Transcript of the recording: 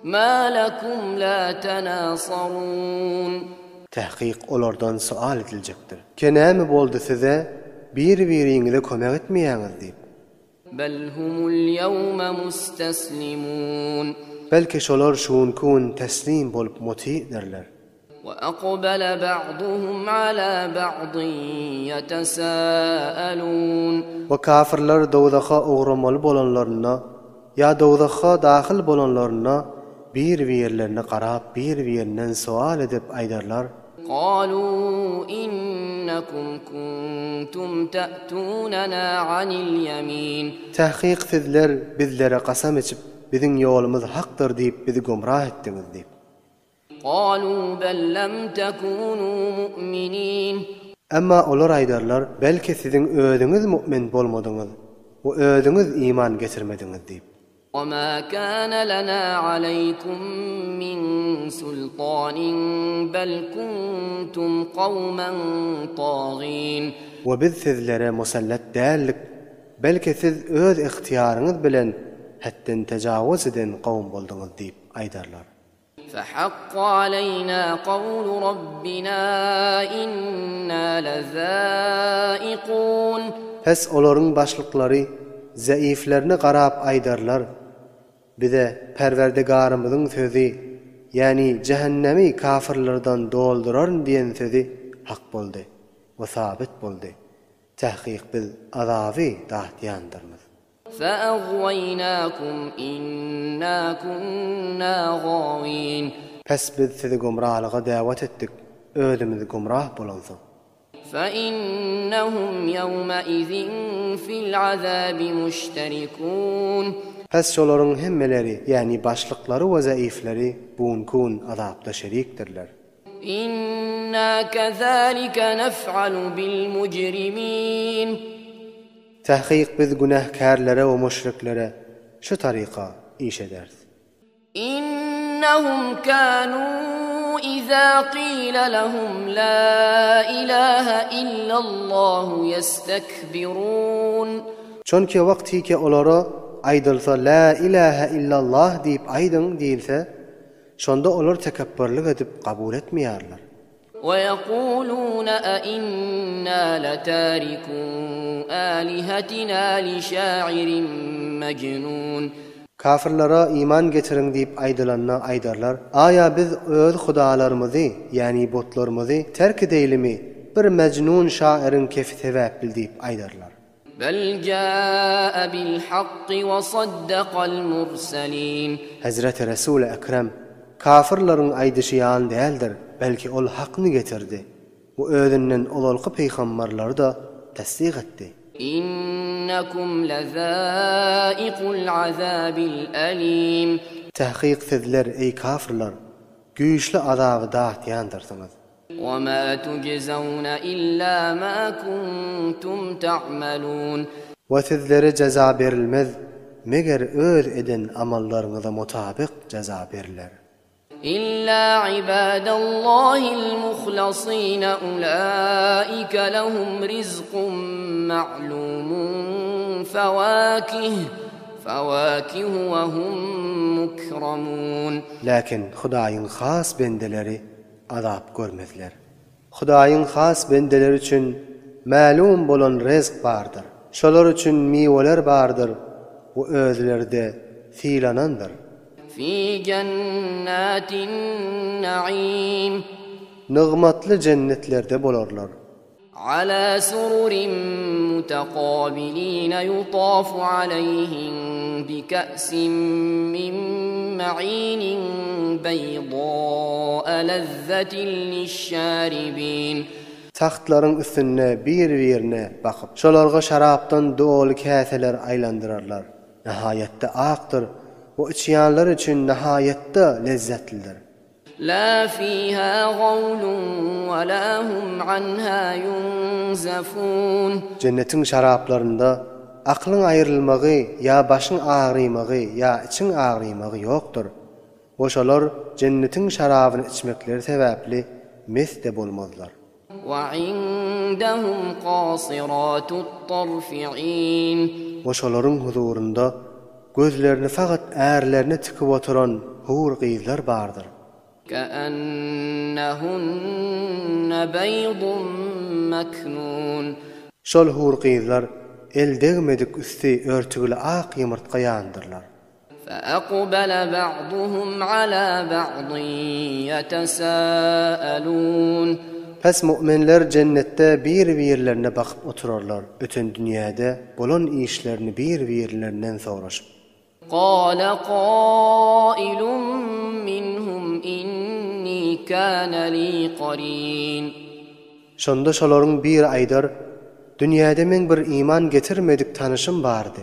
Ma lekum la tenasarun. Tahkyk olardan sual ediljekdir. Ke näme boldy size, bir-biriňize kömek etmeýäňiz diýip. Bel humul ýewme mustaslimun. Belki şolar şu günki gün teslim bolup muty'dirler. We akbale ba'duhum ala ba'din ýetesâelûn. We kafirler dowzaha ugramaly bolanlarynda ýa dowzaha dahyl bolanlarynda bir-birlerine garap bir-birinden sowal edip aýdarlar. Galû innekum kuntum te'tûnenâ anil ýemîn. Tahkyk sizler bizlere kasam içip biziň ýolumyz hakdyr diýip bizi gümrah etdiňiz diýip. Galû bel lem tekûnû mu'minîn. Emma olar aýdarlar, Belki siziň özüňiz mu'min bolmadyňyz we özüňiz iman getirmediňiz diýip. Ve mâ kâne lenâ aleykum min sultânin bel kuntum kavmen tâgîn. We biz sizlere musallat däldik, belki siz öz ygtyýaryňyz bilen hetden tejawuz eden kowum bolduňyz diýip aýdarlar. Fehakka aleýna kawlu rabbina inna lezaikun. Pes olaryň başlyklary zeiflerine garap aýdarlar, Bize Perwerdigarymyzyň sözi, ýäni jähennemi kafyrlardan dolduraryn diýen sözi hak boldy we sabyt boldy. Tahkyk biz azaby datýandyrmyz. Feagwaýnakum inna kunna gawin. Pes biz sizi gumralyga däwet etdik, özümiz gumrah bolansoň. Feinnehum ýewmeizin fil azabi muşterikun. Pes şolaryň hemmeleri, ýagny başlyklary we zaifleri bu günki gün azapda şerikdirler. Inna kezalike nef'alu bil mujrimin. Tahkyk biz günähkärlere we müşriklere şu taryka iş ederis. Innehum kanu iza qile lehum la ilahe illallahu yestekbirun. Çünki wagtyky olara aýdylsa la ilahe illallah diýip aýdyň diýilse, şonda olar tekepbürlik edip kabul etmeýärler. وَيَقُولُونَ أَإِنَّا لَتَارِكُو آلِهَتِنَا لِشَاعِرٍ مَجْنُونٍ. Kafyrlara iman getiriň diýip aýdylanda aýdarlar, Aýa biz öz hudalarymyzy, ýäni butlarymyzy, terk edeýlimi, bir mejnun şairiň kefi sebäpli diýip aýdarlar. Bel jaa bil hakky we saddakal murselin. Hezreti Resul-i Ekrem, Kafyrlaryň aýdyşy ýaly däldir, belki ol hakny getirdi we özünden ozalky pygambarlary-da tassyk etdi. Innekum lezaikul azabil elim. Tahkyk sizler, eý kafyrlar, güýçli azaby datýandyrsyňyz. Wema tujzewne illa ma kuntum ta'melun. We sizlere jeza berilmez, meger öz eden amallaryňyza mutabyk jeza beriler. Illa ibadallahil muhlasine ulaike lehum rizkun ma'lumun fewakih fewakih we hum mukramun. Läkin Hudaýyň has bendeleri azap görmezler. Hudaýyň has bendeleri üçin mälum bolan rezk bardyr. Şolar üçin miweler bardyr we özleri-de sylanandyr. Fi jennatin naim. Nygmatly jennetlerde bolarlar. Ala sururin mutaqabilin yutafu aleyhim bika'sin min ma'inin beýdaa lezzetin lişşaribin. Tagtlaryň üstünde bir-birine bakyp, şolarga şarapdan doly käseler aýlandyrarlar. Nihaýatda akdyr we içýanlar üçin nihaýatda lezzetlidir. La fiha gawlun we la hum anha yunzafun. Jennetiň şaraplarynda aklyň aýrylmagy ýa başyň agrymagy ýa içiň agrymagy ýokdur. We şolar jennetiň şarabyny içmekleri sebäpli mes-de bolmazlar. We indehum kasiratut-tarfi in. We şolaryň huzurynda gözlerini fakat ärlerine tikip oturan. hur gyzlar bardyr. Keennehunne beýdun meknun. Şol hur gyzlar el degmedik üsti örtügli ak ýumurtga ýandyrlar. Feakbele ba'duhum ala ba'din ýetesâelûn. Pes mu'minler jennetde bir-birlerine bakyp oturarlar, öten dünýäde bolan işlerini bir-birlerinden soraşyp. Gâle gâilun minhum innî kâne lî qarîn. Şonda şolaryň biri aýdar, Dünýäde meň bir iman getirmedik tanyşym bardy.